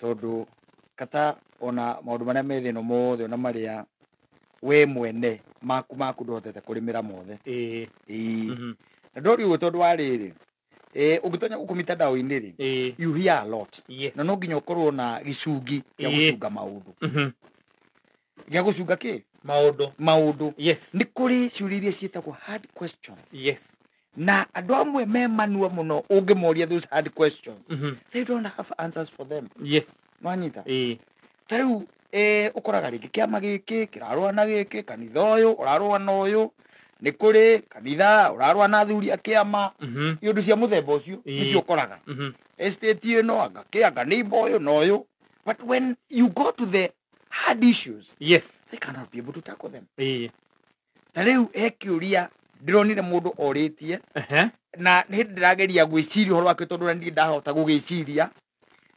Tondũ kata ona maũndũ marĩa me thĩ ĩno mothe, ona marĩa we mwene maku maku ndũhotete kũrĩmĩra mothe. Ĩĩ. Na ndori ũguo tondũ wa rĩrĩ, ũngĩtonya gũkũ mitandao-inĩ rĩ, you hear a lot. Na no nginya ũkorwo na gĩcungi gĩa gũcunga maũndũ. Gĩa gũcunga kĩ? Maũndũ. Maũndũ. Yes. Nĩ kũrĩ ciũria iria ciĩtagwo hard questions. Na andũ amwe me manua mũno, ũngĩmoria those hard questions, they don't have answers for them. Nwanyita? Ta rĩu ũkoraga rĩngĩ kĩama gĩkĩ kĩrarũa na gĩkĩ, kanitha ũyũ ũrarũa na ũyũ, nĩ kũrĩ kanitha ũrarũa na athuri a kĩama, iũndũ cia mũthemba ũcio. Nĩcio ũkoraga estate ĩno anga kĩ anga neighbor ũyũ na ũyũ, but when you go to the hard issues, they cannot be able to tackle them. Ta rĩu he kĩũria ndĩronire mũndũ orĩtie, na nĩ hĩndĩ ndĩrageria gwĩciria ũhoro wakĩo, tondũ na niĩ ndahota gũgĩciria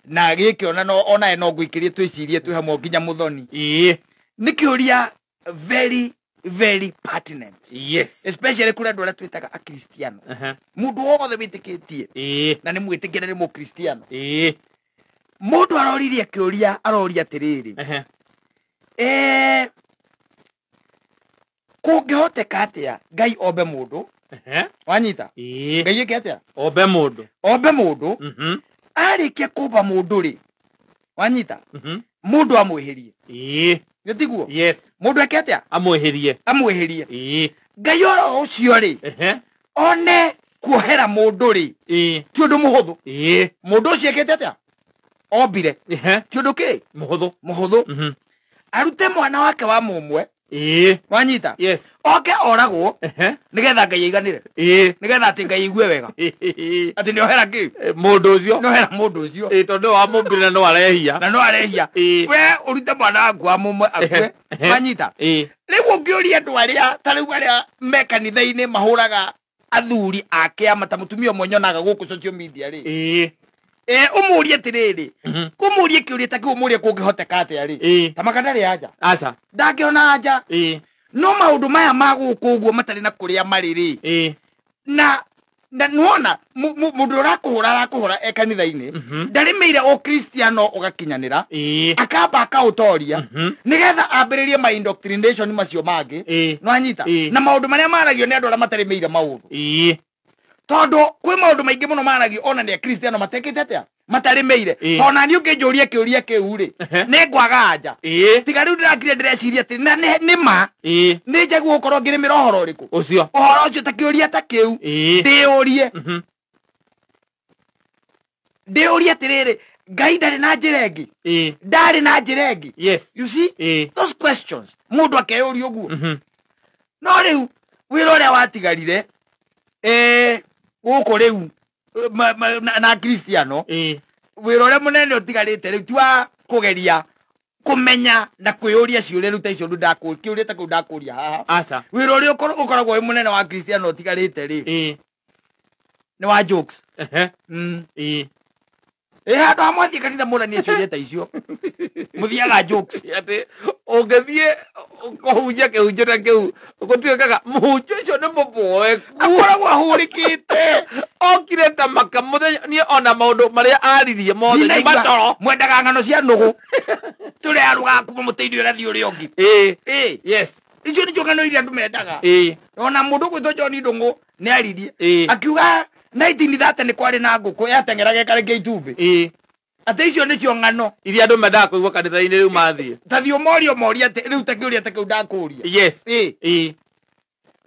na gĩkĩ ona no onawe no ngũikĩrie twĩcirie twĩ hamwe nginya mũthoni. Nĩ kĩũria very very pertinent, especially kũrĩ andũ arĩa twĩtaga akristiano. Mũndũ wothe wĩtĩkĩtie na nĩ mwĩtĩkĩre nĩ mũkristiano. Mũndũ aroririe kĩũria, aroria atĩrĩrĩ, kũngĩhoteka atĩa Ngai ombe mũndũ? Wanyita? Ngai ĩke atĩa? Ombe mũndũ. Ombe mũndũ. Arĩkia kũmba mũndũ rĩ, wanyita, mũndũ amwĩhĩrie. Nĩ tiguo? Yes. Mũndũ eke atĩa? Amwĩhĩrie. Amwĩhĩrie. Ngai oro ũcio rĩ, one kuohera mũndũ rĩ, ti ũndũ mũhũthũ. Mũndũ ũcio ekĩte atĩa? Ombire. Ti ũndũ kĩ? Mũhũthũ. Mũhũthũ. Arute mwana wake wa mũmwe. Wanyita? Yes. Oke oragwo nĩgetha Ngai aiganĩre, nĩgetha atĩ Ngai aigue wega atĩ nĩohera kĩ? Mũndũ ũcio. Nĩohera mũndũ ũcio. Tondũ wamũmbire na no arehia. Na no arehia. We ũrute mwana waku wa mũmwe akue. Wanyita? Rĩu ũngĩũria andũ arĩa ta rĩu arĩa me kanitha-inĩ mahũraga athuri a kĩama, ta mũtumia ũmwe nyonaga gũkũ social media rĩ, ũmũrie atĩrĩrĩ, ũmũrie kĩũria ta kĩu, ũmũrie kũngĩhoteka atĩa rĩ, ta maka ndarĩ anja. Aca. Ndangĩona anja. No maũndũ maya ma gũkũ ũguo matarĩ na kũrĩa marĩ rĩ, na nĩwona mũndũ ũrakũhũra arakũhũra e kanitha-inĩ, ndarĩmĩire ũkristiano ũgakinyanĩra, akamba akaũtoria nĩgetha ambĩrĩrie ma indoctrination macio mangĩ. Nĩwanyita? Na maũndũ marĩa maragio nĩ andũ arĩa matarĩmĩire maũndũ, tondũ kwĩ maũndũ maingĩ mũno maragio ona nĩ akristiano matekĩte atĩa, matarĩmĩire. Ona niĩ ũngĩnjũria kĩũria kĩu rĩ, nĩ ngwaga anja. Tiga rĩu ndĩrakire ndĩreciria atĩ na nĩ ma nĩ njagua gũkorwo ngĩrĩmĩra ũhoro ũrĩkũ. Ũcio. Ũhoro ũcio ta kĩũria ta kĩu, ndĩũrie, ndĩũrie atĩrĩrĩ, Ngai ndarĩ na njĩra ĩngĩ? Ndarĩ na njĩra ĩngĩ? You see those questions, mũndũ akeyũria ũguo. No rĩu wĩra ũrĩa watigarire, gũkũ rĩu na kristiano, wĩra ũrĩa mũnene ũtigarĩte rĩu ti wa kũgeria kũmenya na kwĩyũria ciũria rĩu ta icio, rĩu kĩũria ta kĩu ndakũria haha. Aca. Wĩra ũrĩa ũkoragwo wĩ mũnene wa kristiano ũtigarĩte rĩ, nĩ wa jokes. Ĩ handũ ha mwathiĩ kanitha mũranie ciũria ta icio, mũthiaga jokes. Atĩ ũngĩthiĩ kũhunjia kĩhunjio ta kĩu, gũtuĩkaga mũhunjia ũcio nĩ mũboeku. Akoragwo ahũrĩkĩte. Okire ta maka mũthenya niĩ ona maũndũ marĩa aririe mothe nĩ Ndinaigua. matoro. Mwendaga ng'ano cia nũgũ tũrĩa arũgaga kuma mũtĩ-inĩ ũgathiĩ ũrĩa ũngĩ. Ĩ. Icio nĩcio ng'ano iria andũ mendaga. Ona mũndũ ũgwĩtwo John Ndũng'ũ nĩ aririe, akiuga 1930 nĩ kwarĩ na ngũkũ yateng'eraga ĩkarekia itumbĩ. Atĩ icio nĩcio ng'ano iria andũ mendaga kũigua kanitha-inĩ rĩu mathiĩ. Ta thiĩ ũmorie, ũmorie atĩ rĩu ta kĩũria ta kĩu ndakũria.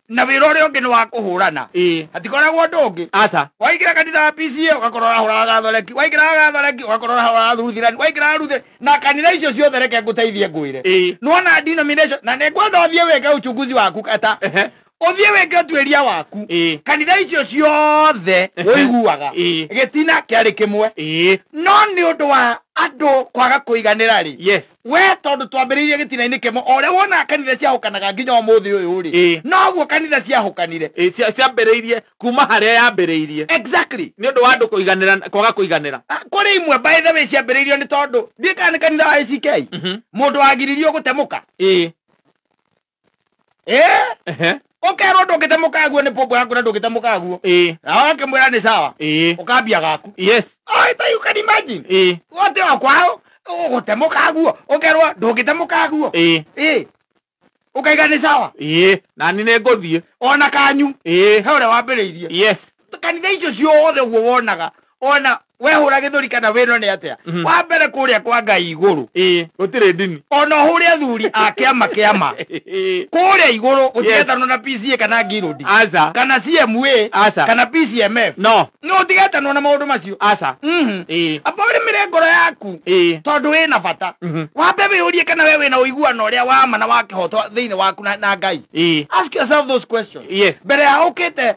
Na wĩra ũrĩa ũngĩ nĩ wa kũhũrana. Hatikoragwo ũndũ ũngĩ. Aca. Waingĩra kanitha wa PCA ũgakorwo ũrahũraga gatholeki, waingĩra gatholeki ũgakorwo ũrahũraga Lutheran, waingĩra Lutheran, na kanitha icio ciothe reke ngũteithie ngwĩre, nĩwona denomination, na nĩngwenda ũthiĩ wĩke uchunguzi waku kata, ũthiĩ wĩke ũtuĩria waku. Kanitha icio ciothe ũiguaga, gĩtina kĩarĩ kĩmwe, no nĩ ũndũ wa andũ kwaga kũiganĩra rĩ, we tondũ twambĩrĩirie gĩtina-inĩ kĩmwe, o ũrĩa wona kanitha ciahũkanaga nginya ũmũthĩ ũyũ rĩ, noguo kanitha ciahũkanire. Ciambĩrĩirie kuma harĩa yambĩrĩirie. Nĩ ũndũ wa andũ kũiganĩra, kwaga kũiganĩra. Ah, kũrĩ imwe by the way ciambĩrĩirio nĩ tondũ ndiĩ kana nĩ kanitha wa ACK, mũndũ wagiririo gũtemũka. Ũkerwo ndũngĩtemũka guo nĩ pũpũ yaku na ndũngĩtemũka guo. Na wakĩmwĩra nĩ sawa. Ũkambia gaku. Yes. Oh, you can imagine. Wote wa kwao ũgũtemũka guo. Ũkerwo ndũngĩtemũka guo. Ũkaiga nĩ sawa. Na nĩ ngũthiĩ. Ona kanyu. He ũrĩa wambĩrĩirie. Yes. Kanitha icio ciothe ũguo wonaga. Ona wehũra gĩthũri kana wĩno nĩ atĩa. Wa mbere kũrĩa kwa Ngai igũrũ. Gũtirĩ ndini. Ona ũhũre athuri a kĩama kĩama. Kũrĩa igũrũ gũtigetanwo na PCA kana Ngirũndi. Aca. Kana CMA. Aca. Kana PCMF. No. Nĩ ũtigetanwo na maũndũ macio. Aca. Amba ũrĩmĩre ngoro yaku. Tondũ wĩna bata. Wambe wĩyũrie kana we wĩna ũiguano ũrĩa wa ma na wa kĩhooto thĩinĩ waku na Ngai. Ask yourself those questions. Yes. Mbere ya ũkĩte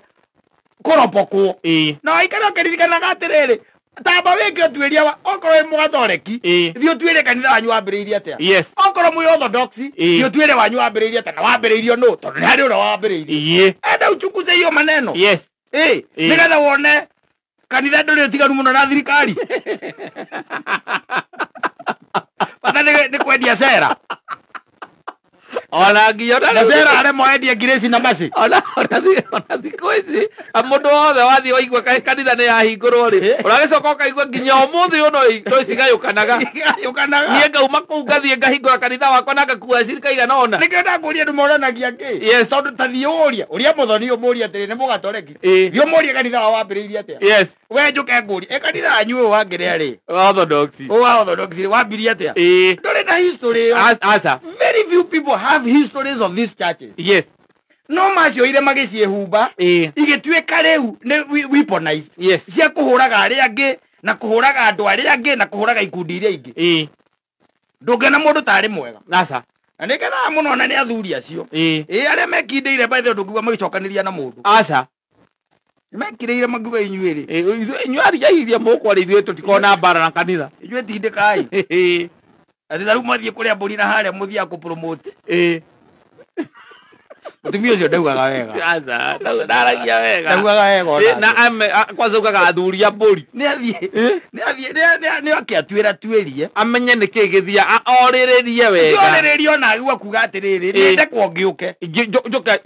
kũropokwo. Na waikara ũkĩririkanaga atĩrĩrĩ, tamba wĩke ũtuĩria okorwo wĩ mũgathoreki, thiĩ ũtuĩrie kanitha wanyu wambĩrĩirie atĩa. Yes. Okorwo mwĩ orthodox, thiĩ ũtuĩrie wanyu wambĩrĩirie atĩa na wambĩrĩirio nũ, tondũ nĩ harĩ ũrĩa wambĩrĩirie. Enda uchunguze hiyo maneno. Yes. Nĩgetha wone kanitha ndũrĩ ũtiganu mũno na thirikari. Bata nĩ kwendia cera. Ona nginya na cera arĩa moendia ngirĩci na maci. Ona thikũ ici mũndũ wothe wathiĩ waigua kanitha nĩ yahingũrwo rĩ, ũragĩcoka ũkaigua nginya ũmũthĩ ũyũ no cigayũkanaga. Niĩ ngauma kũu ngathiĩ ngahingũra kanitha wakwa na ngakua cirika igana ũna. Nĩkĩo ndakũria andũ moranagia kĩ. Yes. Tondũ ta thiĩ ũrie, ũria mũthoni ũmũrie atĩrĩ nĩ mũgatoreki. Thiĩ ũmũrie kanitha wao wambĩrĩirie atĩa. Yes. We njũke ngũrie, kanitha wanyu ũyũ wa kĩrĩa rĩ? Orthodox. Ũyũ wa Orthodox wambirie atĩa? Ndũrĩ na history ĩyo. Aca. Very few people have histories of these churches. Yes. No macioire magĩciĩhumba igĩtuĩka rĩu nĩ weaponized. Yes. Cia kũhũraga arĩa angĩ na kũhũraga andũ arĩa angĩ na kũhũraga ikundi iria ingĩ. Ndũngĩona mũndũ tarĩ mwega. Aca. Na nĩngenaga mũno ona nĩ athuri acio. Arĩa mekindĩire by the way ndũngiuga magĩcokanĩria na mũndũ. Aca. Mekirĩire makiuga inyuĩ rĩ. Inyuĩ aria iria mũkwaria ithuĩ tũtikoragwo na mbara na kanitha. Inyuĩ tindĩkai. Atĩ ta rĩu mwathiĩ kũrĩa mbũri na harĩa mũthiaga kũpromote. Mũtumia ũcio ndaugaga wega. Aca, ndaragia wega. Ndaugaga wega ona. Na kwanza ugaga athuri a mbũri. Nĩ athiĩ, nĩ akĩatuĩra tuĩrie. Amenye nĩkĩ gĩthiaga, orĩrĩrie wega. Orĩrĩrie ona agua kuga atĩrĩrĩ, nĩ ndekwo ngĩũke. Njũke,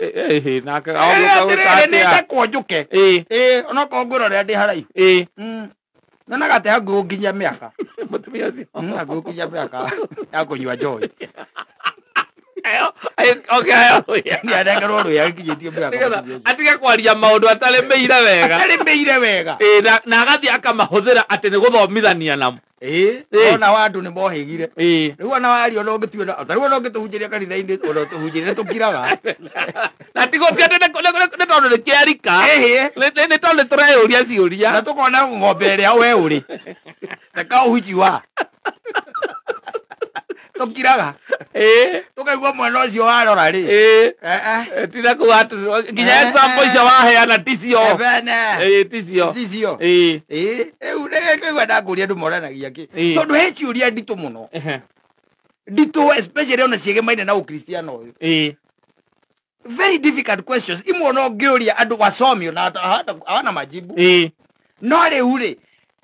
nake atĩrĩrĩ, nĩ ndekwo njũke. Onokorwo ngwĩrorera ndĩ haraihu. Nyonaga atĩ hakuhĩ gũkinyia mĩaka. Mũtumia ũcio. Hakuhĩ gũkinyia mĩaka ya kũnyua njohi. Nĩ anengerwo rũhĩa gĩkinyĩtie mĩaka. Atige kwaria maũndũ atarĩmĩire wega. Atarĩmĩire wega. Na agathiĩ akamahũthĩra atĩ nĩ gũthomithania namo. Ona wa andũ nĩ mohĩgire. Rĩu ona waria ona ũngĩtuĩra, ta rĩu ona ũngĩtũhunjĩria kanitha-inĩ ona ũtũhunjĩrie tũkiraga. Na ti gũtia nĩ tondũ nĩ kĩarika. Nĩ tondũ tũreyũria ciũria. Na tũkona ng'ombe ĩrĩa we ũrĩ. The cow which you are. Tũkiraga. Tũkaigua mwena ũcio warora rĩ. Tira kuga atĩ nginya example icio waheana ticio. Ticio. Ticio. Rĩu nĩngũigua ndakũria andũ moranagia kĩ. Tondũ he ciũria nditũ mũno. Nditũ especially ona ciĩgemaine na ũkristiano ũyũ. Very difficult questions. Imwe ona ũngĩũria andũ wasomi ona hawana majibu. No rĩu rĩ,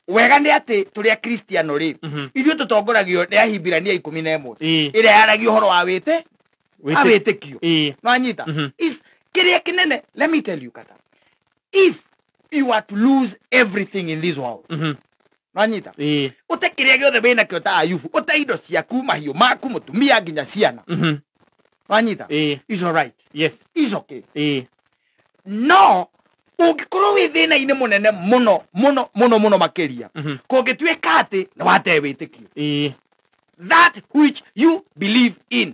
wega nĩ atĩ tũrĩ akristiano rĩ, ithuĩ tũtongoragio nĩ Ahibirania 11 ĩrĩa yaragia ũhoro wa wĩtĩkio. Nwanyita? Kĩrĩa kĩnene, let me tell you kata, if you are to lose everything in this world, nwanyita? Ũte kĩrĩa gĩothe wĩnakĩo ta Ayubu, ũte indo ciaku, mahiũ maku, mũtumia nginya ciana. Nwanyita? It's all right. Yes. It's okay. No ũngĩkorwo wĩ thĩna-inĩ mũnene mũno mũno mũno mũno makĩria, kũngĩtuĩka atĩ nĩ wate wĩtĩkio. That which you believe in.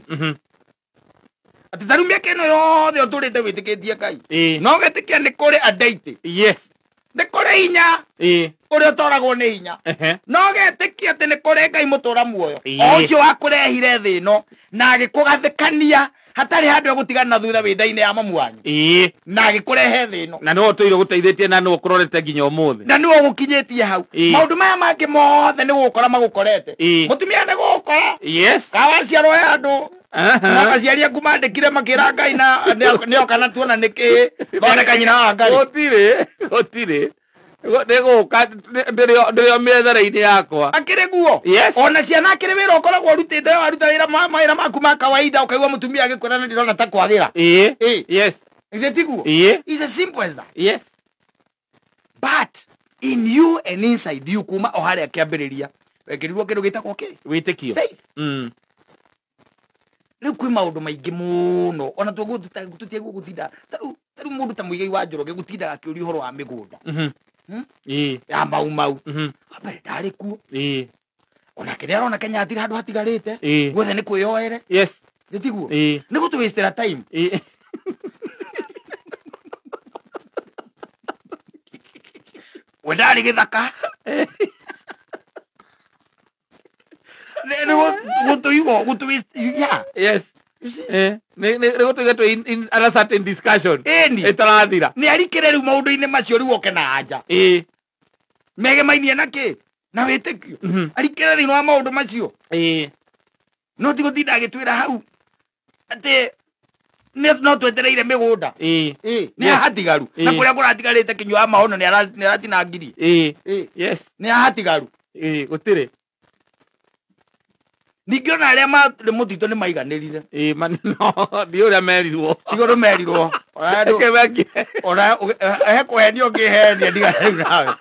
Atĩ ta rĩu mĩaka ĩno yothe ũtũrĩte wĩtĩkĩtie Ngai. No ũgetĩkia nĩ kũrĩ a deity. Yes. Nĩ kũrĩ hinya. Ũrĩa ũtoragwo nĩ hinya. No ũgetĩkia atĩ nĩ kũrĩ Ngai mũtũra muoyo. O ũcio wakũrehire thĩ ĩno na agĩkũgathĩkania hatarĩ handũ egũtigana na thutha wĩ nda-inĩ ya mamu wanyu. Na agĩkũrehe thĩ ĩno. Na nĩwe ũtũire gũteithĩtie na nĩwe ũkũrorete nginya ũmũthĩ. Na nĩwe ũgũkinyĩtie hau. Maũndũ maya mangĩ mothe nĩ gũgũkora magũkorete. Mũtumia nĩ gũgũkora. Yes. Kawaciarwo he andũ. Aciari aku mandĩkire makĩra Ngai na nĩoka na tuona nĩkĩ thondeka nyina wa Ngai. Gũtirĩ, gũtirĩ. Nĩ gũka ndĩrĩ o mĩethere-inĩ yakwa. Akĩrĩ guo. Yes. Ona ciana akĩrĩ wĩra ũkoragwo ũrutĩte, waruta wĩra mawĩra maku ma kawaida ũkaigua mũtumia agĩkwĩra nĩ ndĩrona ta kwagĩra. Yes. Ithe tiguo? Ĩĩ. It's as simple as that. Yes. But in you and inside you kuma o harĩa kĩambĩrĩria wekĩrirwo kĩndũ gĩtagwo kĩ? Wĩtĩkio. Faith. Mm. Rĩu kwĩ maũndũ maingĩ mũno ona tũtiagwo gũtinda tarĩu mũndũ ta Muigai wa Njoroge gũtindaga akĩũria ũhoro wa mĩgũnda. Mhm. Ĩĩ. Ya Mau Mau. Mhm. Wambere ndarĩ kuo. Ĩĩ. Onake nĩ arona Kenya hatirĩ handũ hatigarĩte. Ĩĩ. Guothe nĩ kwĩyoere. Yes. Nĩ tiguo? Ĩĩ. Nĩ gũtũwastera time. Ĩĩ. We ndarĩ gĩthaka. Nĩ gũtũigwo gũtũ yeah. Yes. You see? Nĩ gũtũiga twĩ in a certain discussion. Ĩni. Ĩtarathira. Nĩ arikĩre rĩu maũndũ-inĩ macio rĩu oke na anja. Ĩĩ. Megemainie na kĩ? Na wĩtĩkio. Mhm. Arikĩre thĩinĩ wa maũndũ macio. Ĩĩ. No ti gũtinda agĩtwĩra hau atĩ no twetereire mĩgũnda. Ĩĩ. Ĩĩ. Nĩ Yes. hatigaru. Na Ĩĩ. kũrĩa kũratigarĩte kĩnyua maono nĩ aratinangirie. Ĩĩ. Ĩĩ. Yes. Nĩ hatigaru. Ĩĩ, gũtirĩ. Ningĩ ona arĩa marĩ mũtitũ nĩ maiganĩrire. Ĩĩ, no, ndi ũrĩa merirwo. Tiga ũndũ merirwo. Ona andũ- Reke mekire. ona he kũhenio ũngĩhenia ndiga rĩu nawe.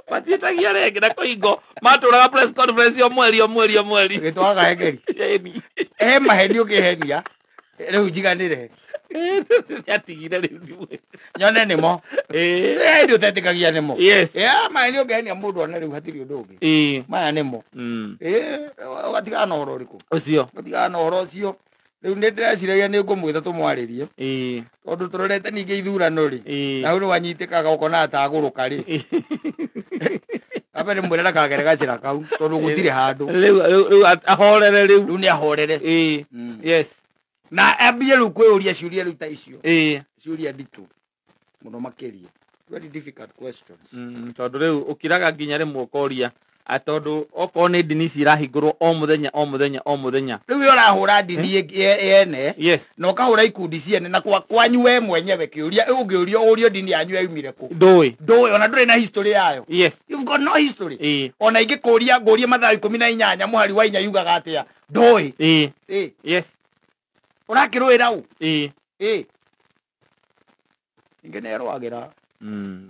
Matiĩtagia rĩngĩ na kũhingo matũraga press conference o mweri o mweri o mweri. Gĩtwaraga hengeri. Ĩni. He maheni ũngĩhenia rĩu njiganĩre. Nĩatigire rĩu ndiũĩ. Nyone nĩmo. Ĩĩ. Ĩĩ ũtetĩkagia nĩmo. Yes. Ĩĩ maheni ũngĩhenia mũndũ one rĩu hatirĩ ũndũ ũngĩ. Ĩĩ. Maya nĩmo. Mm. Ĩĩ ũgatigana na ũhoro ũrĩkũ? Ũcio. Ũgatigana na ũhoro ũcio. Rĩu nĩ ndĩreciragia nĩ ngũmwĩta tũmwarĩrie. Ĩĩ. Tondũ tũrorete ningĩ ithurano rĩ. Ĩĩ. Na hau nĩ wanyitĩkaga ũkona atagũrũka rĩ. Ambe ndĩmwĩre ndakagere gacĩra kau tondũ gũtirĩ handũ. Rĩu ahorere rĩu. Rĩu nĩ ahorere. Ĩĩ. Mm. Yes. Na ambie rĩu kwĩyũria ciũria rĩu ta icio. Ĩĩ. Ciũria nditũ mũno makĩria. Very difficult questions. Tondũ rĩu ũkiraga nginya rĩmwe ũkoria tondũ okorwo nĩ ndini ici irahingũrwo o mũthenya o mũthenya o mũthenya. Rĩu we ũrahũra ndini yene. Yes. Na ũkahũra ikundi ciene na kwanyu we mwenyewe kĩũria ũngĩũrio ũrio ndini yanyu yaumire kũ. Ndũĩ. Ndũĩ ona ndũrĩ na history yayo. Yes. You've got no history. Ĩĩ. Ona ingĩkũria ngũrie Mathayo 18 mũhari wa 4 yugaga atĩa. Ndũĩ. Ĩĩ. Ĩĩ. Yes. Ũrakĩrũĩra ũ? Ĩĩ. Ĩĩ. Ningĩ nĩarũagĩra.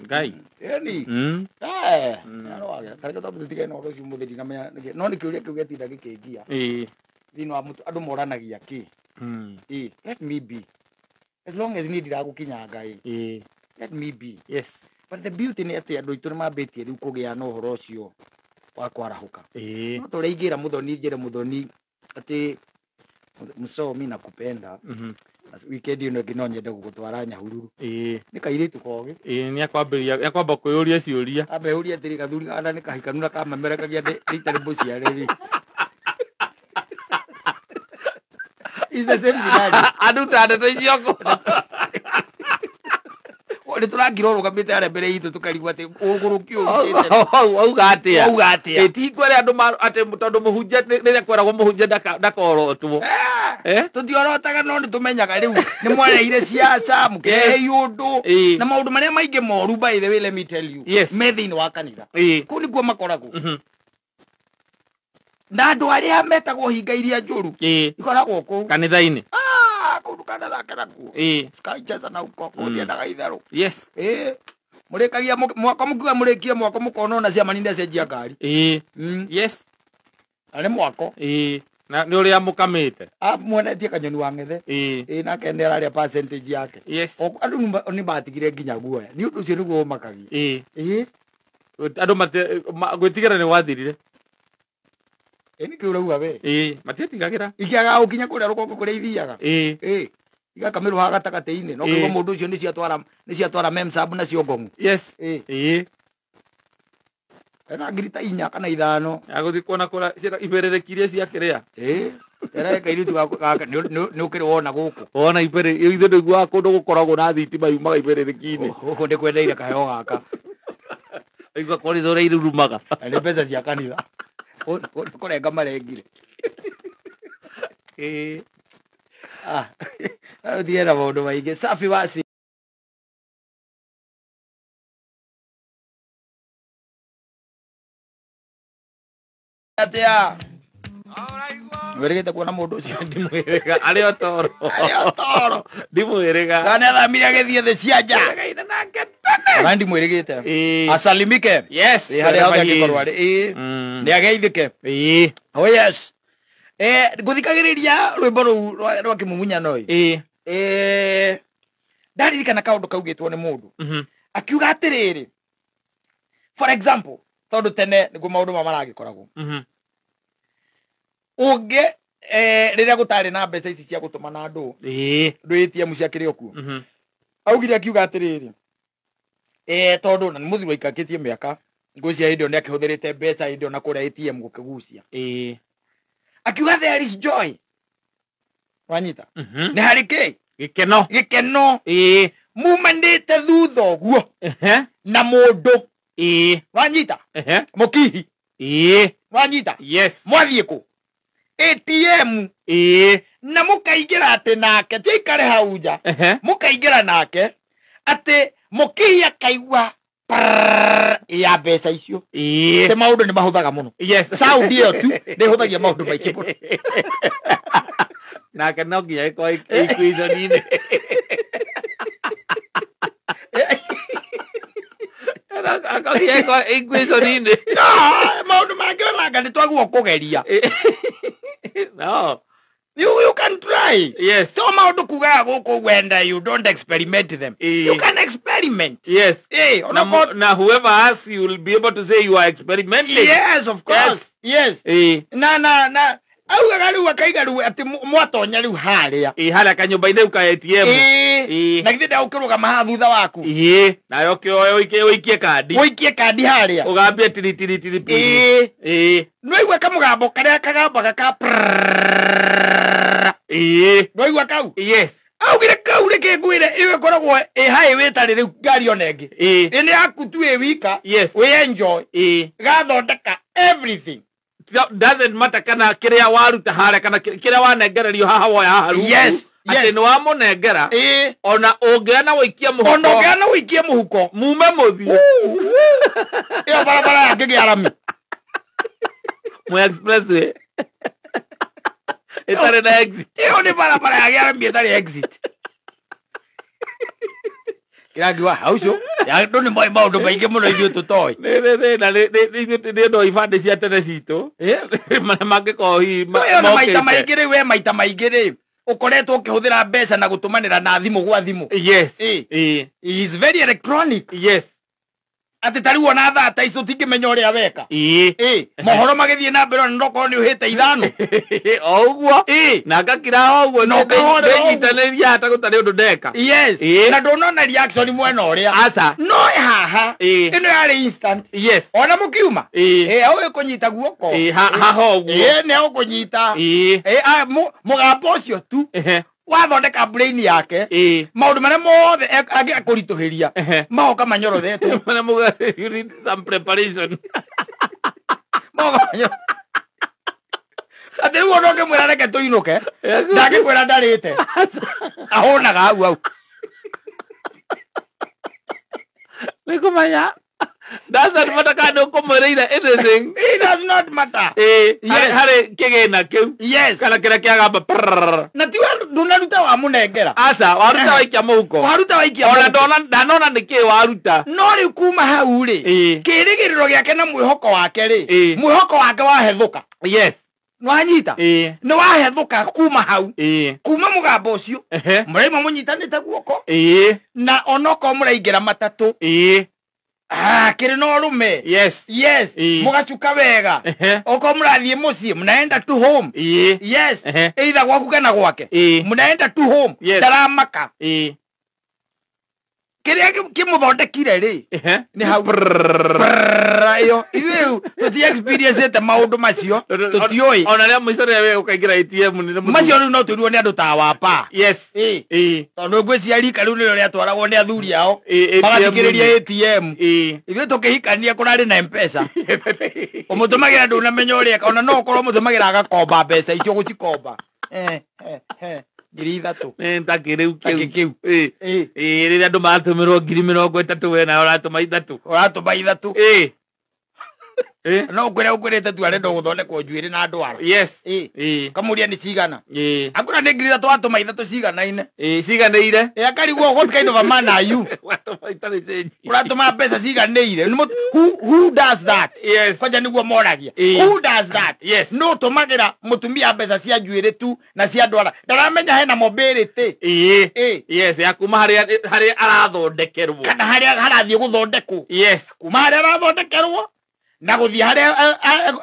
Ngai. Ĩni. Mm. Nĩarũagĩra. Tareke twambe tũtigane na ũhoro ũcio ũmũthĩ ndinamenya nĩkĩ. No nĩ kĩũria kĩu gĩatinda gĩkĩngia. Ĩĩ. Thĩinĩ wa mũtwe andũ moranagia kĩ. Ĩĩ. Let me be. As long as niĩ ndiragũkinyanga ĩ. Ĩĩ. Let me be. Yes. But the beauty nĩ atĩ andũ aitũ nĩmambĩtie rĩu kũgĩa na ũhoro ũcio wa kwarahũka. Ĩĩ. No tũrĩa ingĩra Mũthoni njĩre Mũthoni atĩ mũcomi nakupenda. Mhm. Weekend ĩno ĩngĩ no nyende gũgũtwara Nyahururu. Ĩĩ. Nĩ kairĩtu kogĩ. Ĩĩ, nĩakwambĩrĩria nĩakwamba kwĩyũria ciũria. Ambe ũrie atĩrĩ gathuri kana nĩ kahikanu na kamemerekagia ndĩ itarĩ mũciare rĩ. It's the same scenario. Andũ ta ndeto icio kũ. Nĩ tũrakira ũrũgamĩte harĩa mbere itũ tũkarigwo atĩ ũgũrũki ũrutĩte. Wauga atĩa? Wauga atĩa? Ĩ ti hingo ĩrĩa andũ atĩ tondũ mũhunjia rĩrĩa kweragwo mũhunjia ndakorotwo. Tũtiorotaga no nĩ tũmenyaga rĩu nĩ mwareire ciaca mũkĩrehe ũndũ Ĩĩ. na maũndũ marĩa maingĩ moru by the way let me tell you. Yes. Me thĩinĩ wa kanitha. Ĩĩ. Kũu nĩkuo makoragwo. Mhm. Na andũ arĩa metagwo hinga iria njũru Ĩĩ. ikoragwo kũu. Kanitha-inĩ. Kũu ndũkanathake nakuo. Ĩĩ. Cikaicheza na uko kũu ndiendaga itherũ. Yes. Ĩĩ. Mũrĩkagia mwako mũkiuga mũrĩkie mwako mũkona ona ciama nĩ cenjia ngari. Ĩĩ. Yes. Na nĩ mwako. Ĩĩ. Na nĩ ũrĩa mũkamĩte. Mwenetie kanyoni wa ng'ethe. Ĩĩ. Ĩĩ nake nĩ ararĩa percentage yake. Yes. Andũ nĩ matigire nginya guoya. Nĩ ũndũ ũcio nĩguo ũmakagia. Ĩĩ. Ĩĩ. Andũ gwĩtigĩra nĩ gwathirire. Ĩĩ nĩkĩ ũrauga we? Ĩĩ, matietigagĩra. Ikĩagaga gũkinya kũrĩa rũgongo kũrĩa ithiaga. Ĩĩ. Ĩĩ. Igakamĩrwo gatagatĩ-inĩ. No kĩguo mũndũ ũcio nĩ ciatwara memsab na cio ngong'u. Yes. Ĩĩ. Ĩĩ. Ena ngiri ta 4 kana 5. Agũthiĩ kuona kũrĩa ibĩrĩrĩki iria ciakĩrĩa. Ĩĩ. Era kairĩtu gaka nĩ ũkĩrĩ wona gũkũ. Wona ibĩrĩrĩki ithuĩ ndũiguaga kũndũ gũkoragwo na thitima yumaga ibĩrĩrĩki-inĩ. Gũkũ nĩ kwendeire kaheo gaka. Ũigua kũrĩ ũrĩa irurumaga. Na nĩ mbeca cia kanitha. Kũrenga marengire. Ĩĩ. Ũtige na maũndũ maingĩ. Safi wasi. Atĩa? Ũraigua? Wĩrĩgĩte kuona mũndũ ũcio? Ndimwĩrĩga arĩ o toro. Arĩ o toro. Ndimwĩrĩga. Kana athamire agĩthiĩ thĩ cia nja. Twĩrĩgaine nake tene. Ona ndimwĩrĩgĩte. Ĩĩ. Asalimike. Yes. Ĩ harĩa hothe wherever he angĩkorwo is. arĩ. Ĩ. Mm. Nĩ ageithĩke. Ĩĩ. Oh yes. Ngũthikagĩrĩria rwĩmbo rũu rwa kĩmumunyano ĩ. Ĩĩ. Ndaririkana kaũndũ kaugĩtwo nĩ mũndũ. Mhm. Akiuga atĩrĩrĩ. For example, tondũ tene nĩguo maũndũ maya maragĩkoragwo. Mhm. Ũngĩ rĩrĩa gũtarĩ na mbeca ici cia gũtũmana andũ, Ĩĩ. ndũ ATM ciakĩrĩ o kuo. Mhm. Augire akiuga atĩrĩrĩ. Tondũ na nĩ mũthuri waikangĩtie mĩaka, ngwĩciria hĩndĩ ĩyo nĩ akĩhũthĩrĩte mbeca hĩndĩ ĩyo na kũrĩa ATM gũkĩgucia. Ĩĩ. Akiuga there is joy. Wanyita? Mhm. Nĩ harĩ kĩ? Gĩkeno. Gĩkeno. Ĩĩ. Mumanĩte thutha ũguo Ehe. na mũndũ. Ĩĩ. Wanyita? Ehe. Mũkihi. Ĩĩ. Wanyita? Yes. Mwathiĩ kũ? ATM. Ĩĩ. Na mũkaingĩra atĩ nake, ti aikare hau nja. Ehe. Mũkaingĩra nake atĩ mũkihi akaigua prrrr ya mbeca icio. Ĩĩ. Atĩ maũndũ nĩ mahũthaga mũno. Yes. Sound ĩyo tu nĩ ĩhũthagia maũndũ maingĩ mũno. Nake no nginya ĩkorwo equation-inĩ. Akogia ĩkorwo equation-inĩ. No, maũndũ mangĩ onanga nĩ twagwo kũgeria. No. You can try. Yes. So maũndũ kugaga gũkũ wenda you don't experiment them. Ĩĩ. You can experiment. Yes. Eh, Na, onakorwo na whoever asks you will be able to say you are experimenting. Yes, of course. Yes. Ĩĩ. Na augaga rĩu akaiga rĩu atĩ mwatonya rĩu harĩa. Ĩĩ harĩa kanyũmba-inĩ kau ka ATM. Ĩĩ. Ĩĩ. Na githĩ ndagũkĩrũgama haha thutha waku. Ĩĩ. Nayo ũkĩoe ũikie kandi. Ũikie kandi harĩa. Ũgambie tiri tiri tiri pini. Ĩĩ. Ĩĩ. Nĩwaigua kamũgambo karĩa kagambaga ka prrrr. Ĩĩ. Nĩwaigua kau? Yes. Augire kau rĩkĩ ngwĩre ĩyo ĩkoragwo ĩ highway ĩtarĩ rĩu ngari ona ĩngĩ. Ĩĩ. Ĩ nĩ yaku tu ĩ wika. Yes. Wĩ enjoy. Ĩĩ. Gathondeka everything. Doesn't matter kana kĩrĩa waruta harĩa kana kĩrĩa wanengererio haha woya haha rungu. Yes, Atĩ yes. nĩ wamũnengera. Ĩĩ. Ona ũngĩoya na ũikie mũhuko. Ona ũngĩoya na ũikie mũhuko. Mume mũthiĩ. Ĩyo barabara yangĩgĩa rami. Mwe expressway. Ĩtarĩ na exit. Ĩyo nĩ barabara yagĩa rami ĩtarĩ exit. Kĩrangiwa hau ũcio. Andũ nĩ moĩ maũndũ maingĩ mũno ithuĩ tũtoĩ. Nĩ na nĩ nĩ ũndũ wa ibandĩ cia tene citũ. Marĩa mangĩkorwo hihi Ĩyo nĩ maita mokĩte. maingĩ rĩ, we maita maingĩ rĩ, ũkoretwo ũkĩhũthĩra mbeca na gũtũmanĩra na thimũ gwa thimũ. Yes. Ĩĩ. Ĩĩ. Is very electronic. Yes. Atĩ ta rĩu ona thaa ta ici tũtingĩmenya ũrĩa weka. Ĩĩ. Ĩĩ. Mohoro magĩthiĩ na mbere ona nokorwo nĩ ũhĩte ithano. O ũguo. Ĩĩ. Na ngakira o ũguo Na ũkahorera ũguo. ndĩnyitanĩria hata gũtarĩ ũndũ ndeka. Yes. Ĩĩ. Na ndũnona reaction mwena ũrĩa. Aca. No haha. Ĩĩ. Ĩno yarĩ instant. Yes. Ona mũkiuma. Ĩĩ. Ĩĩ, au ĩkũnyita guoko. Ĩĩ, haha ũguo. Ĩĩ, nĩ ũkũnyita. Ĩĩ. Ĩĩ, mũgambo ũcio tu Ehe. wathondeka brain yake. Ĩĩ. Maũndũ marĩa mothe angĩakũritũhĩria Ehe. magoka manyorothetwo. Marĩa mugaga, you need some preparation. Magoka manyorothetwo. Atĩ rĩu ona ũngĩmwĩra reke tũinũke, ndangĩkwĩra ndarĩte. Ahũnaga hau hau. Nĩ kũmenya. Doesn't matter kana nĩ ũkũmwĩrĩire anything. It does not matter. Ĩĩ. Yes. Harĩ kĩgĩna kĩu. Yes. Kana kĩrĩa kĩagamba prrrr. Na ti we ndũnaruta wamũnengera. Aca, waruta waikia mũhuko. Waruta waikia Ona mũhuko. ndanona nĩ kĩĩ waruta. No rĩu kuma hau rĩ, Ĩĩ. kĩrĩgĩrĩro gĩake na mwĩhoko wake rĩ, Ĩĩ. mwĩhoko wake wahethũka. Yes. Nĩwanyita? Ĩĩ. Nĩ wahethũka kuma hau. Ĩĩ. Kuma mũgambo ũcio. Ehe. Mũraima mũnyitanĩte guoko. Ĩĩ. Na onokorwo mũraingĩra matatũ. Ĩĩ. Kĩrĩ na ũrũme. Yes. Yes. Ĩĩ. Mũgacuka wega. Ehe. Okorwo mũrathiĩ mũciĩ, mnaenda tu home. Ĩĩ. Yes. Ehe. Either gwaku kana gwake. Ĩĩ. Mnaenda tu home. Yes. Ndaramaka. Ĩĩ. Kĩrĩa kĩmũthondekire rĩ, Ehe. nĩ hau. Prrrr, ĩyo. Ithuĩ rĩu tũti experience-ĩte maũndũ macio, tũtiũĩ. Ona rĩa mũico rĩrĩa we ũkaingĩra ATM nĩ mũthuri. Macio rĩu no twĩrwo nĩ andũ ta wapa. Yes. Ĩĩ. Ĩĩ. Tondũ ngwĩciria rika rĩu nĩrĩo rĩatwaragwo nĩ athuri ao. Ĩĩ, ATM. Magathikĩrĩria ATM. Ĩĩ. Ithuĩ tũkĩhikania kũrarĩ na M-Pesa. Ũmũtũmagĩra ndũnamenya ũrĩa eka, ona no ũkorwo ũmũtũmagĩra agakomba mbeca icio gũcikomba. 3,000. Nĩ ta kĩrĩu Ta kĩu. Ĩĩ. Ĩĩ. Ĩĩ, rĩrĩa andũ maratũmĩrwo 30,000 we nawe ũratũma 3. Ũratũma 3. Ĩĩ. No ukwire ukwirite tu arenda guthondekwo njuiri na ndwara. Yes. Kamuria ni cigana. Akura ni ngiri ithatũ watũma ithatũ ciganaine. Ciganĩire. Akarigwo what kind of a man are you? Watũma itarĩ change. Ũratũma mbeca ciganĩire. Who does that? Yes. Kwanja niguo moragia. Who does that? Yes. No tũmagĩra mũtumia mbeca cia njuĩrĩ tu na cia ndwara. Ndaramenya hena mobility. Yes, ya kuma haria arathondekerwo. Kana haria harathiĩ gũthondekwo. Yes. Kuma haria arathondekerwo na guthie haria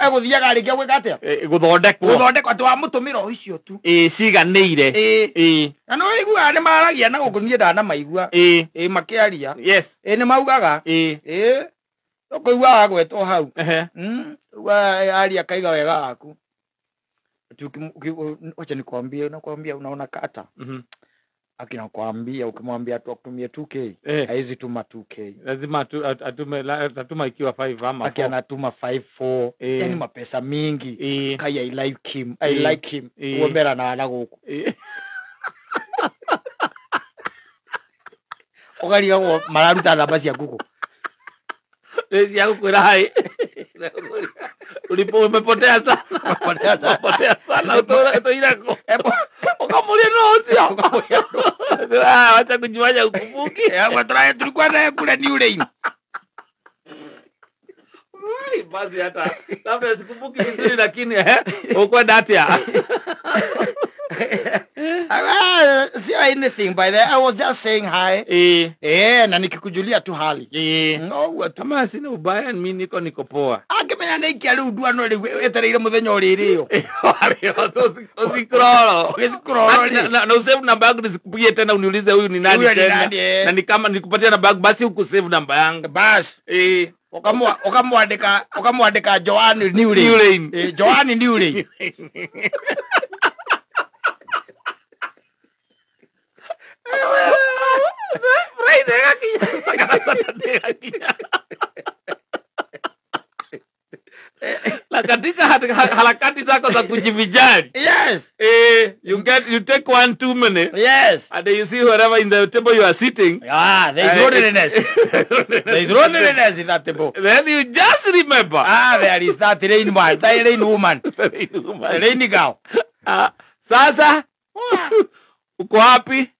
eguthiaga rĩngĩ gwĩka atĩa? Gũthondekwo. Gũthondekwo atĩ wamũtũmĩra o icio tu. Ciganĩire. Na no ũiguaga nĩ maragia na gũkũ niĩ ndanamaigua. Makĩaria. Yes. Nĩ maugaga. Ũkũiguaga gwetwo hau. Aria kaiga wega waku. Wacha nikwambie, nakwambia unaona kata. Akinakwambia ukimwambia tu akutumie 2K, haizi tuma 2K. Lazima atume atuma ikiwa 5 ama 4. Aki anatuma 5 4. Yani mapesa mingi. Kai I like him. I like him. Uombera na ana guku. Ukarigagwo mararuta namba cia Google. Cia gukwira hai. Ulipo umepotea sana. Umepotea sana. Utoira ko. Ukamuria no ucio. Ukamuria no. Ah, wacha kujiwaja ukumbuki. Kwa tulikuwa naye kule New Lane. Basi hata labda sikumbuki vizuri lakini ukwenda atia. See anything by there. I was just saying hi. Na nikikujulia tu hali. No, kama sina ubaya mimi niko poa. Akimenya na ikia riu nduano riu etereire muthenya uririo. Usikrolo. Usikrolo. Na usave namba yangu nisikupigie tena uniulize huyu ni nani tena. Na ni kama nikupatia namba yangu basi ukusave namba yangu. Basi. Ukamwandika Joanne New Lane. Joanne New Lane. Friday gakinya, Saturday gakinya. Na katika harakati zako za kujivijari. Yes. You take 1 2 minutes. Yes. And then you see whoever in the table you are sitting. Ah, there is loneliness. There is loneliness in that table. Then you just remember. Ah, there is that rain man, that rain woman. The rain woman. The rain girl. Sasa uko wapi?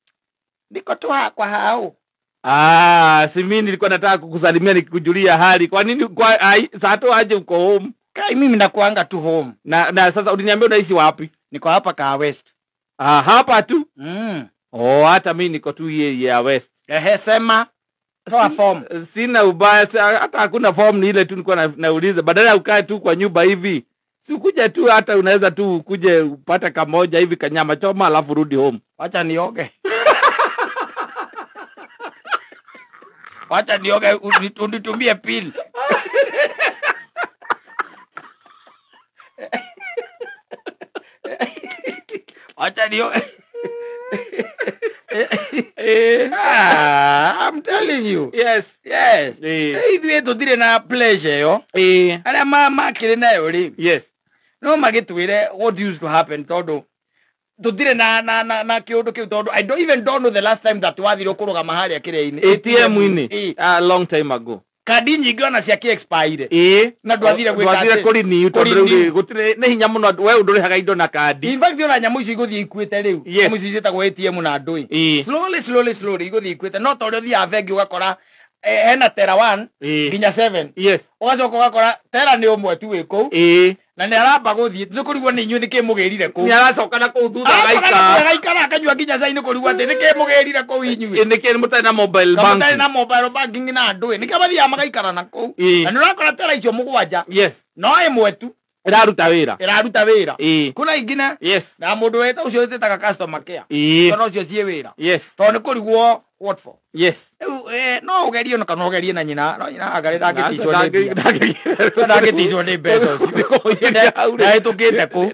Niko tu kwa hao. Ah, si mimi nilikuwa nataka kukusalimia nikikujulia hali. Kwa nini kwa saa aje uko home? Kai mimi nakuanga tu home. Na sasa uliniambia unaishi wapi? Niko hapa Kaa West. Ah, hapa tu? Oh, hata mimi niko tu ya West. Ehe, sema toa form. Sina ubaya, hata hakuna form, ni ile tu nilikuwa nauliza. Badala ukae tu kwa nyumba hivi. Si ukuja tu, hata unaweza tu ukuje upate kamoja hivi kanyama choma alafu rudi home. Wacha nioge. Wacha nioge unitumie pili. Wacha nioge. I'm telling you. Yes. Yes. Ithuĩ tũtirĩ na pleasure yo. Arĩa makĩrĩ nayo rĩ. Yes. No magĩtwĩre what used to happen tondũ tũtirĩ na kĩũndũ kĩu tondũ I don't even don't know the last time that wathire kũrũgama harĩa kĩrĩa-inĩ. ATM-inĩ. A long time ago. Kandi nyingĩ ona cia kĩ-expire. Na ndwathire gwĩka atĩ. Ndwathire kũrenew tondũ rĩu gũtirĩ nĩ hinya mũno we ndũrĩhaga indo na kandi. In fact ona nyamũ icio igũthiĩ ikuĩte rĩu. Yes. Nyamũ icio ciĩtagwo ATM na ndũĩ. Slowly slowly slowly igũthiĩ ikuĩte. No ta ũrĩa ũthiaga bengi ũgakora hena tera 1 nginya 7. Yes. Ũgacoka ũgakora tera nĩ ũmwe tu wĩ kũu. Na nĩ aramba gũthiĩ nĩ kũrigwo nĩ inyuĩ nĩkĩ mũgĩrire kũu. Nĩ aracoka na kũu thutha agaikara. Agaikara akanyua nginya cai nĩ kũrigwo atĩ nĩkĩ mũgĩrire kũu inyuĩ. Nĩkĩ mũtarĩ na mobile banking. Mũtarĩ na mobile banking na ndũĩ. Nĩkĩo mathiaga magaikara na kũu. Na nĩ ũrakora tera icio mũgwanja. Yes. No ĩmwe tu ĩraruta wĩra. Ĩraruta wĩra. Kuna ingine. Yes. Na mũndũ weta ũcio wĩtĩtaga customer care. Tondũ ũcio ciĩ wĩra. Yes. Tondũ nĩ kũrigwo what for. Yes. No ugerie no kana ugerie na nyina. No nyina agare ndangĩticwo nĩ mbia. Ndangĩticwo nĩ mbeca ũcio. Ndahĩtũkĩte kũ.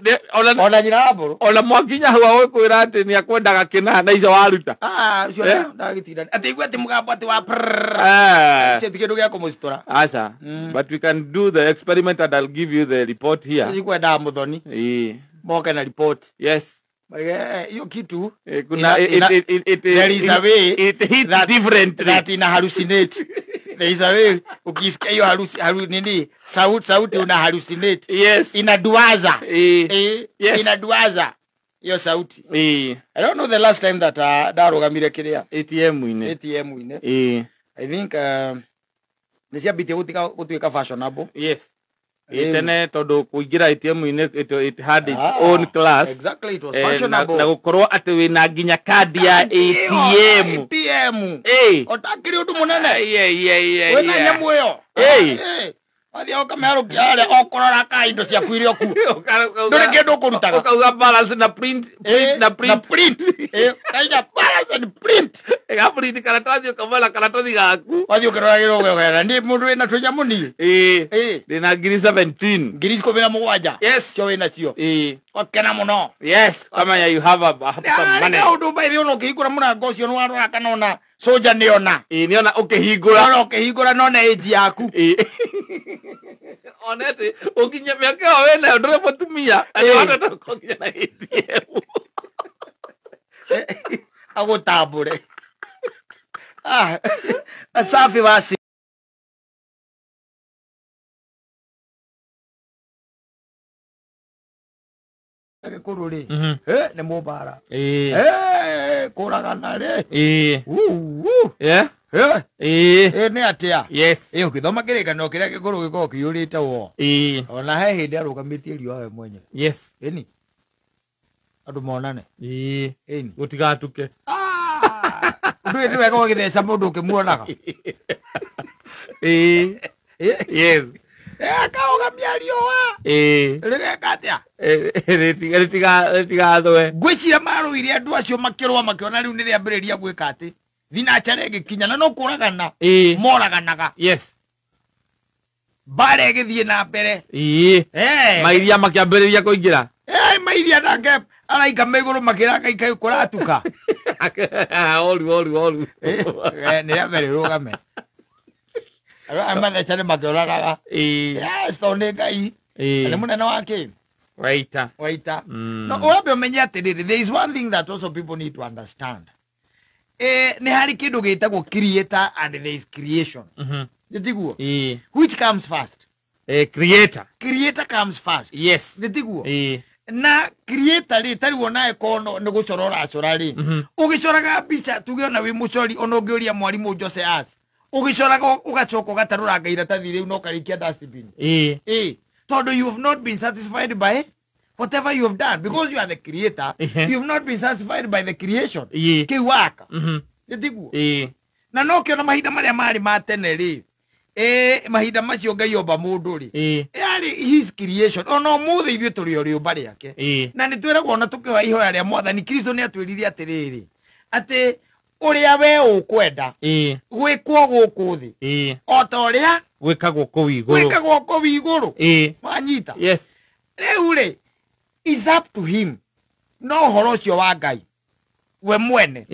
Ona nyina wa mbũrũ. Ona mwakinya hau agũkwĩra atĩ nĩ akwendaga kĩna na icio waruta. Ah, ũcio ndagĩtinda. Atĩ igua atĩ mũgambo atĩ wa prrrr. Ũcio ti kĩndũ gĩa kũmũcitora. Aca. But we can do the experiment and I'll give you the report here. Sikwendaga mũthoni. Moke na report. Yes. Hiyo kitu kuna there is a way it hits that, differently that ina hallucinate. There is a way ukisikia hiyo harusi nini sauti una hallucinate. Yes. Inaduaza. Yes. Inaduaza hiyo sauti. I don't know the last time that ndarugamire kiria ATM-inĩ. ATM-inĩ. I think nĩ ciambĩtie gũtuĩka fashionable. Yes. Tene tondu kuingira ATM-inĩ it had its own class. Exactly, it was fashionable. Na gukorwo ati wina nginya kandi ya ATM. ATM. Otakiri undu munene. Wina nyamu iyo. Wathia ũkamearũkia harĩa okorora ka indo ciaku iria okuo. Ndũrĩ kĩndũ ũkũrutaga. Ũkauga balance na print, na print. Na print. Kaiga balance and print. Ĩga print karatathi ũkamera karatathi gaku. Wathiĩ ũkĩroragĩrwo ũgekera nĩ mũndũ wĩna tũnyamũ niĩ. Ndĩna ngiri 17. Ngiri 17. Yes. Cio wĩna cio. Ũkena mũno. Yes. Kamenya you have some money. Kaũndũ by the way ũkĩhingũra mũrango ũcio nĩwarora kana ona soja nĩona. Nĩona ũkĩhingũra. Nĩona ũkĩhingũra nona age yaku. Onete ũkinye mĩaka ĩyo wĩnayo ndũrĩ mũtumia. Nĩwahota gũkinya na ATM. Agũtambũre. Safi basi. Gĩkũyũ rĩ, nĩ mũmbara. Kũragana rĩ. Nĩ atĩa? Yes. Ũgĩthoma kĩrĩkanĩro kĩrĩa gĩkũrũ gĩkoragwo kĩiyũrĩte wo. Ona he hĩndĩ arũgamĩtie riũa we mwenyewe. Yes. Ĩni. Andũ monane. Ĩni. Gũtigatuke. Ũndũ ũyũ nĩ wega ũgĩtheca mũndũ ũkĩmuonaga. Yes. Akarũgamia riũa. Rĩgeka atĩa? Rĩtigathũe. Ngwĩciria marũire andũ acio makĩrũa makĩona rĩu nĩrĩambĩrĩria gwĩka atĩ thinacara ĩgĩkinya na no kũragana moraganaga. Yes. Mbara ĩgĩthiĩ na mbere. Mairia makĩambĩrĩria kũingĩra. Mairia nake araika me igũrũ makĩra Ngai kaĩ kũratuka. Oru oru. Nĩ rĩambere rũgame. Andũ mathecane makĩũragaga. Yes, tondũ nĩ Ngai. Nĩ mũnene wa kĩ? Waita. Waita. No, ũrambe ũmenye atĩrĩrĩ, there is one thing that also people need to understand. Nĩ harĩ kĩndũ gĩtagwo creator and there is creation. Nĩ tiguo? Which comes first? Creator. Creator comes first. Yes. Nĩ tiguo? Na creator rĩ tarĩu ona ĩkorwo nĩ gũcora ũracora rĩ, ũgĩcoraga mbica tuge ona wĩ mũcori ona ũngĩũria mwarimũ Jose Arts, ũgĩcoraga ũgacoka ũgatarũranga iratathi rĩu na ũkarĩikia dustbin. Tondũ you have not been satisfied by whatever you have done because you are the creator. You have not been satisfied by the creation. Kĩu waka. Nĩ tiguo? Na no kĩona mahinda marĩa marĩ ma tene rĩ, mahinda macio Ngai omba mũndũ rĩ, yarĩ his creation. Ona ũmũthĩ ithuĩ tũrĩ o rĩũmba rĩake. Na nĩ twĩragwo ona tũkĩhoya ihoya rĩa Mwathani Kristo nĩ atwĩrire atĩrĩrĩ, atĩ ũrĩa we ũkwenda gwĩkwo gũkũ thĩ o ta ũrĩa gwĩkagwo kũu igũrũ. Gwĩkagwo kũu igũrũ. Wanyita? Yes. Rĩu rĩ, is up to him. No ũhoro ũcio wa Ngai we mwene.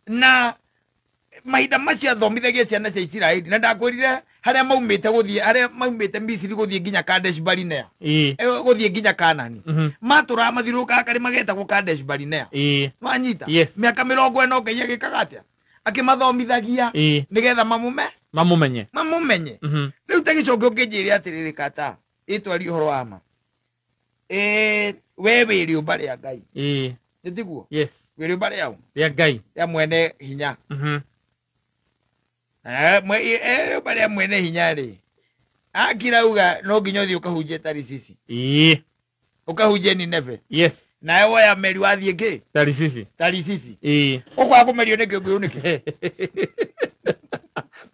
Na mahinda macio athomithagia ciana cia Isiraeli na ndakwĩrire harĩa maumĩte gũthiĩ harĩa maumĩte Misiri gũthiĩ nginya Kadesh Barinea. Gũthiĩ nginya Kanani. Matũraga mathiũrũrũkaga karĩma getagwo Kadesh Barinea. Wanyita? Yes. Mĩaka 40 Ngai agĩkaga atĩa? Akĩmathomithagia nĩgetha mamumenye. Mamumenye. Rĩu ta gĩcoke ũkĩnjĩre atĩrĩrĩ kata ĩtwarie ũhoro wa ma. We wĩ rĩũmba rĩa Ngai. Nĩ tiguo? Yes. Wĩ rĩũmba rĩa ũ? Rĩa Ngai. Rĩa mwene hinya. Rĩũmba rĩa mwene hinya rĩ, akirauga no nginya ũthiĩ ũkahunjie Tarisisi. Ũkahunjie Nineve. Yes. Nawe woya meri wathiĩ kĩ? Tarisisi. Tarisisi. Ũkwaga kũmerio nĩ kĩũngũyũ nĩkĩ?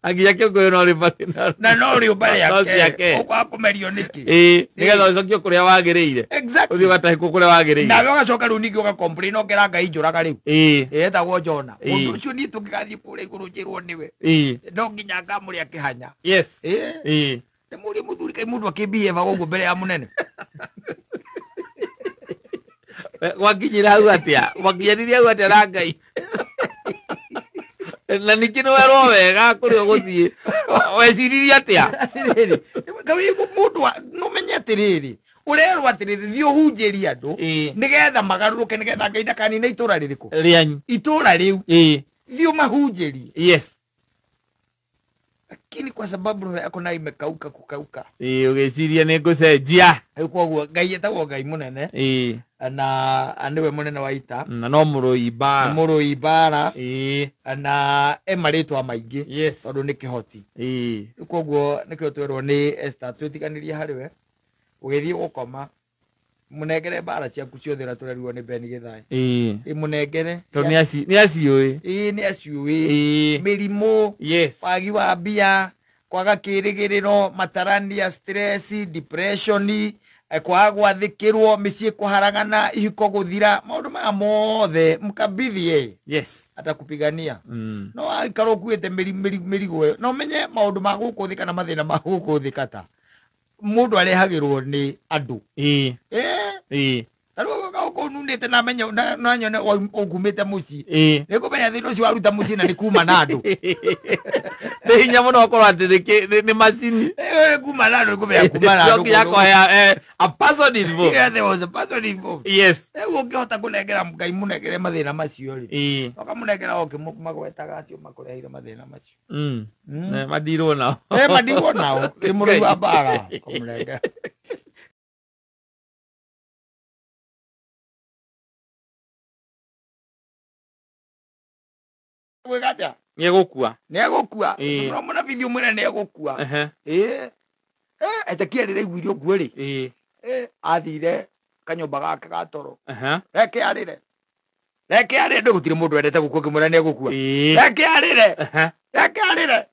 Anginya kĩũngũyũ no rĩũmba na no rĩũmba rĩake. Ũkwaga kũmerio nĩkĩ? Nĩgetha ũcokio kũrĩa wagĩrĩire. Exactly. Ũthiĩ ũgatahĩkwo kũrĩa wagĩrĩire. Nawe ũgacoka rĩu ningĩ ũga complain ũkera Ngai njũraga rĩu. Etagwo Jona. Mũndũ ũcio niĩ tũngĩgathiĩ kũrĩa igũrũ njĩrwo nĩwe. No nginya ngamũrĩa kĩhanya. Yes. Nĩ mũrie mũthuri kaĩ mũndũ akĩbehave ũguo mbere ya mũnene. Gwakinyĩra hau atĩa? Gwakinyanĩria hau atĩa na Ngai? Na ningĩ nĩ werwo wega kũrĩa ũgũthiĩ. Weciririe atĩa? Atĩrĩrĩ, mũndũ no menye atĩrĩrĩ, ũrerwo atĩrĩrĩ, thiĩ ũhunjĩrie andũ nĩgetha magarũrũke nĩgetha Ngai ndakanine itũra rĩrĩkũ? Rĩanyu. Itũra rĩu. Thiĩ ũmahunjĩrie. Yes. Lakini kwa sababu roho yako nayo imekauka kukauka. Ũgĩciria nĩ ngũcenjia. Rĩu koguo Ngai etagwo Ngai mũnene. Na nĩwe mũnene wa ita. Na no mũrũi mbara. Nĩ mũrũi mbara. Na e marĩtwa maingĩ. Yes. Tondũ nĩ kĩhoti. Rĩu koguo nĩkĩo twerwo nĩ Esther twĩtiganĩrie harĩ we. Ũgĩthiĩ gũkoma mũnengere mbara ciaku ciothe ũrĩa tũrerirwo nĩ Ben Gĩthai. Mũnengere. Tondũ nĩ aciũĩ. Nĩ aciũĩ. Mĩrimũ. Yes. Wagi wa mbia, kwaga kĩrĩgĩrĩro, matarania, stress, depression, kwaga gwathĩkĩrwo, mĩciĩ kũharagana, ihiko gũthira, maũndũ maya mothe mkabidhi. Yes. Atakupigania. No aikara ũkuĩte mĩrigo ĩyo. No menye maũndũ ma gũkũ thĩ kana mathĩna ma gũkũ thĩ kata. Mũndũ arehagĩrwo nĩ andũ. Tarĩu ũgoka ũnunĩte na menye na nyone ũkumĩte mũciĩ. Nĩ ngũmenya thĩna ũcio waruta mũciĩ na nĩ kuma na andũ. Nĩ hinya mũno gũkorwo atĩ nĩ macini. Nĩ kuma na andũ, nĩ kũmenya kuma na andũ. No nginya kũhea a person involved. Yeah, there was a person involved. Yes. Rĩu ũngĩhota kũnengera Ngai mũnengere mathĩna macio rĩ. Ũkamũnengera ũkĩmagwetaga acio makũreheire mathĩna macio. Madirwo nao. Madirwo nao. Nĩ mũrũi wa mbara. Kũmũnengera. Gwĩka atĩa? Nĩegũkua. Nĩegũkua. No mũnabii ũmwĩre nĩegũkua. Ezekiel rĩrĩa aiguire ũguo rĩ, athire kanyũmba gake ga toro. Reke arĩre. Reke arĩre, gũtirĩ mũndũ wendete gũkua ũkĩmwĩra nĩegũkua. Reke arĩre. Reke arĩre.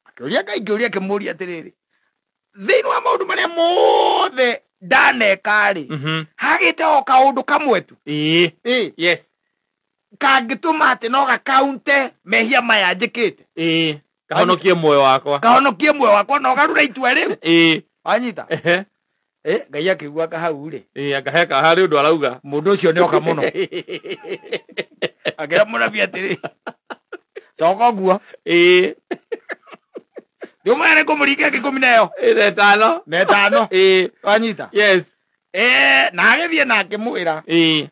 Akĩũria Ngai kĩũria akĩmũũria atĩrĩrĩ, thĩinĩ wa maũndũ marĩa mothe ndaneka rĩ, hagĩte o kaũndũ kamwe tu. Yes. Kangĩtũma atĩ no gakaunte mehia maya njĩkĩte. Kahonokie muoyo wakwa. Kahonokie muoyo wakwa na ũgarũre itua rĩu. Wanyita? Ngai akĩigua kahau rĩ. Akaheka harĩ ũndũ arauga. Mũndũ ũcio nĩoka mũno. Akĩra mũnabii atĩrĩ, coka ũguo. Ndĩũmenya nĩ ngũmũringia ngĩkũmi na ĩyo. Na ĩtano. Na ĩtano. Wanyita? Yes. Na agĩthiĩ na akĩmwĩra.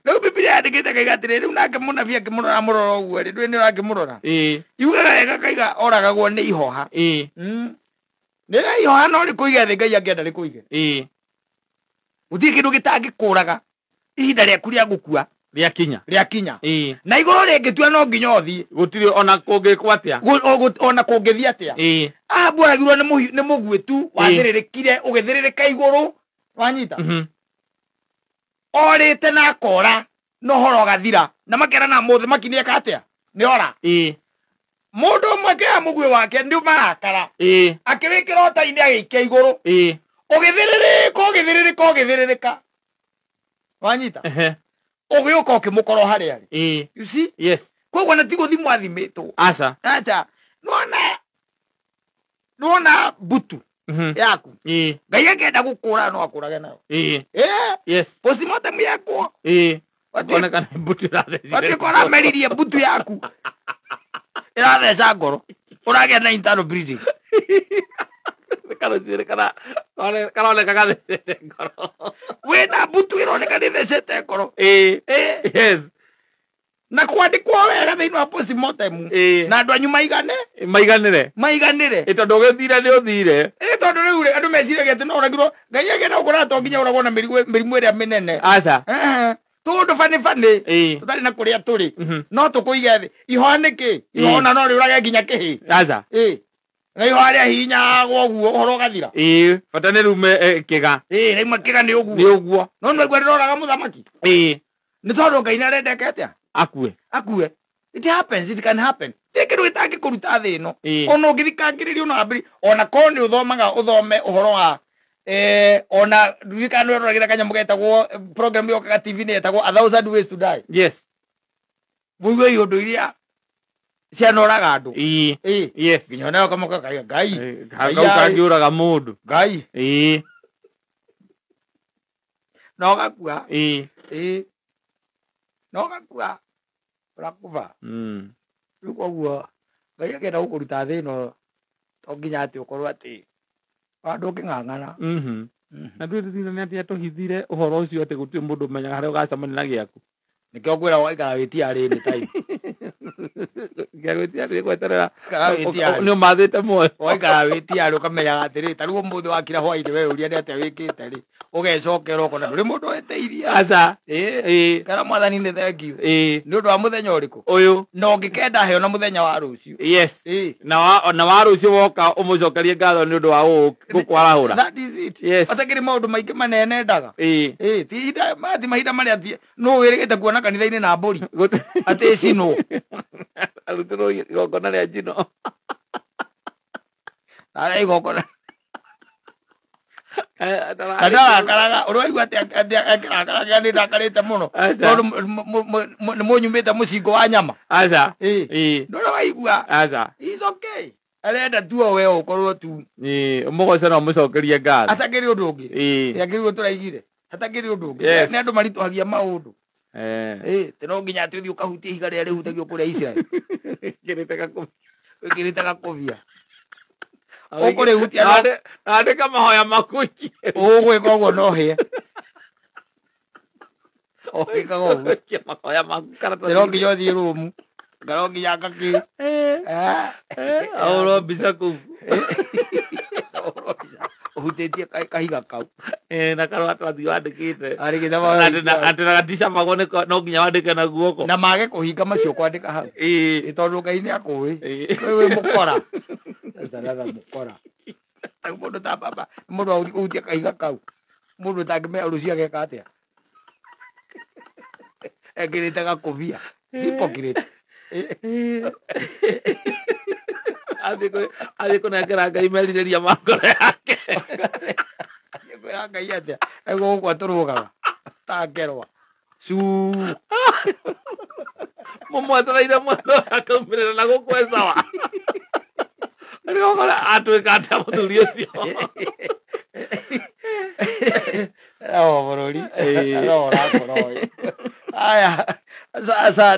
Rĩu Bibilia yandĩkĩte kaiga atĩrĩ, rĩu nake mũnabii akĩmũrora mũrora ũguo rĩ, ndũĩ nĩ ũrakĩmũrora. Yugaga wega kaiga oragagwo nĩ ihoha. Nĩ ihoha no rĩkũige thĩ Ngai angĩenda rĩkũige. Gũtirĩ kĩndũ gĩtangĩkũraga ihinda rĩaku rĩa gũkua rĩakinya. Rĩakinya. Na igũrũ rĩngĩtua no nginya ũthiĩ. Gũtirĩ ona kũngĩkwo atĩa. Ona kũngĩthiĩ atĩa. Ahabu oragirwo nĩ mũguĩ tu wathĩrĩrĩkire ũgĩthĩrĩrĩka igũrũ. Wanyita? Orĩte na akora na ũhoro ũgathira na makerana mũthamaki nĩeka atĩa nĩ ora. Mũndũ ũmwe akĩoya mũguĩ wake nĩ marakara akĩwĩkĩra ũta-inĩ agĩikia igũrũ ũgĩthĩrĩrĩka ũgĩthĩrĩrĩka ũgĩthĩrĩrĩka. Wanyita? Ũgĩũka ũkĩmũkora harĩa arĩ. You see? Yes. Koguo na ti gũthimwo athimĩtwo. Aca. Aca. Nĩwona mbutu yaku. Ngai angĩenda gũkũra no akũrage nayo. Yes. Postmortem yakwo. Onekana mbutu ĩrathecire. Watuĩka ũrameririe mbutu yaku. Ĩratheca ngoro. Ũragĩa na internal bleeding. Karoneka gathecete ngoro. Wĩna mbutu ĩroneka nĩ ĩthecete ngoro. Yes. Na kwandĩkwo wega thĩinĩ wa postmortem. Na andũ anyu maigane? Maiganĩre. Maiganĩre. Tondũ ũgĩthire nĩ ũthire. Tondũ rĩu rĩ, andũ meciragia atĩ no ũragirwo. Ngai angĩenda gũkũraga to nginya ũragwo na mĩrimũ ĩrĩa mĩnene. Aca. Tũndũ bani bani. Tũtarĩ na kũrĩa tũrĩ. No tũkũige thĩ. Ihoha nĩkĩ? Ihoha ona no rĩũrage nginya kĩhĩ. Aca. Na ihoha rĩahihinyagwo ũguo ũhoro ũgathira. Bata nĩ rume kĩga. Rĩauma kĩga nĩ ũguo. Nĩ ũguo. No nĩwaigua rĩroraga mũthamaki. Nĩ tondũ Ngai nĩarenda eke atĩa? Akue. Akue. It happens, it can happen. Ti kĩndũ gĩtangĩkũruta thĩ ĩno. Ona ũngĩthikangĩrĩria ona wambĩrĩrie, ona korwo nĩ ũthomaga ũthome ũhoro wa ona ndirikana nĩ ũroragĩra kanyamũ getagwo program yokaga TV-inĩ yetagwo A Thousand Ways to Die. Yes. Mũigue iũndũ iria cianoraga andũ. Yes. Nginya onayo kamoka kaiga Ngai. Kau kangĩũraga mũndũ. Ngai. Na ũgakua. Na ũgakua. Ũrakuba. Rĩu koguo Ngai akĩenda gũkũruta thĩ ĩno to nginya atĩ ũkorwo atĩ ndũngĩng'ang'ana. Na ndũĩ thĩna nĩ atĩ atũhithire ũhoro ũcio atĩ gũtirĩ mũndũ ũmenyaga harĩa ũgacemania na gĩaku. Nĩkĩo ngwĩra waikara wĩtiarĩ any time. Gĩa gwĩtia nĩ gweterera. Kaga wĩtia. Nĩ ũmathĩte muoyo. Waikara wĩtiarĩ ũkamenyaga atĩrĩ, ta rĩu ũmũthĩ wakira hwainĩ we ũria nĩ atĩa wĩkĩte rĩ, ũgecokera ũkona ndũrĩ mũndũ weteirie. Aca. Ĩĩ. Kana mwathani nĩ thengiũ nĩ ũndũ wa mũthenya ũrĩkũ Ũyũ. Na ũngĩkenda heo na mũthenya wa rũciũ. Yes. Ĩĩ. Na wa rũciũ woka ũmũcokerie ngatho nĩ ũndũ wa gũkwarahũra. That is it. Yes. Atakĩrĩ maũndũ maingĩ manene ndaga. Ĩĩ. Ĩĩ, ti ihinda maya, ti mahinda marĩa ti nũ wĩrĩgĩte kuona kanitha-inĩ na mbũri atĩ ĩcinwo. Arutĩrwo igongona rĩa njino. Arĩa igongona na ndarakaraga ũrĩa waigua atĩ akĩrakaraga nĩ ndakarĩte mũno. Aca. Tondũ nĩ mũnyumĩte mũcingo wa nyama. Aca. Ĩĩ. Ndũrĩa waigua. Aca. It's okay, arenda tu o we ũkorwo tu. Ĩĩ, ũmũgoce na ũmũcokerie ngatho. Atakĩrĩ ũndũ ũngĩ. Akĩrĩ tũraigire hatakĩrĩ ũndũ ũngĩ. Nĩ andũ maritũhagia maũndũ. Ĩĩ, ti no nginya atĩ ũthiĩ ũkahutie ihiga rĩrĩa rĩhutagio kũrĩa Israel. Kĩrĩte gakũbia. Wĩkĩrĩte gakũbia ũkũrĩhutia Andĩka mahoya maku ikie. Ũgwĩka ũguo no hĩe ũgĩkaga ũguo. Ikia mahoya maku Ti no nginya ũthiĩ rumu ngaro nginya ngakĩ. Ahũrwo mbica kũu. Ũhutĩtie kahiga kau. Na karũa twathiĩ wandĩkĩte. Arĩkĩte. Atĩ na gaticamagwo no nginya wandĩke na guoko. Na mage kũhinga macio kwandĩka hau. Ĩĩ. Ĩ, tondũ Ngai nĩ akũĩ. Ĩĩ. Wĩ mũkora. That's another mũkora. Ta mũndũ ta baba, mũndũ wa kũhutia kahiga kau, mũndũ ũtangĩmenya rũciũ ageka atĩa ekĩrĩte gakũbia. Hypocrite. Athiĩ kũnengera Ngai merirĩria ma ngoro yake. Kwĩra Ngai atĩa egũgũkũ atũrũgaga ta ngerwa cu. Mũmwetereire mũndũ akaumĩrĩra na gũkũ e sawa. Rĩu atuĩka atĩa mũthuri ũcio? O bũrũri Ĩĩ. no ũrakora ũyũ aya sasa.